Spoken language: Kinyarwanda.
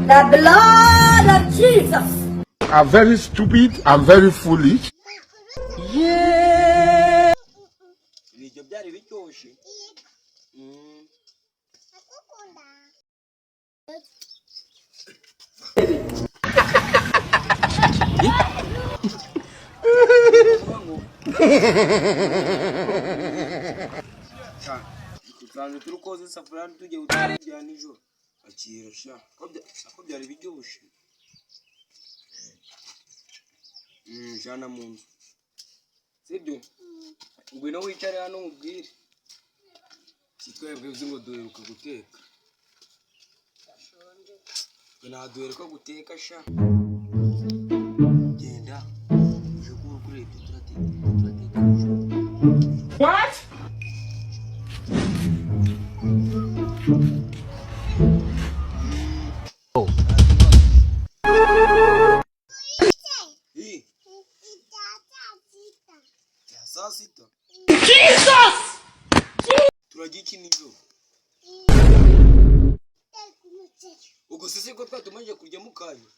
The blood of Jesus. I'm very stupid. I'm very foolish. Ibiryo byari biryoshye. Tusanzwe turi koza isafuriya tugiye guteka nijoro. Akira sha. Ko byari biryoshye. Jana mu nzu. Sibyo? Ngwino wicare hano nkubwire. Si twebwe uzi ngo duheruka guteka. Twe ntaduheruka guteka sha. Genda. Uje kuba uri kureba ibyo turateka. Turateka nijoro. What? Ii. Bya saa sita. Jesus! Turarya iki nijoro? Ubwo se ko twatumaze kurya mu kanya?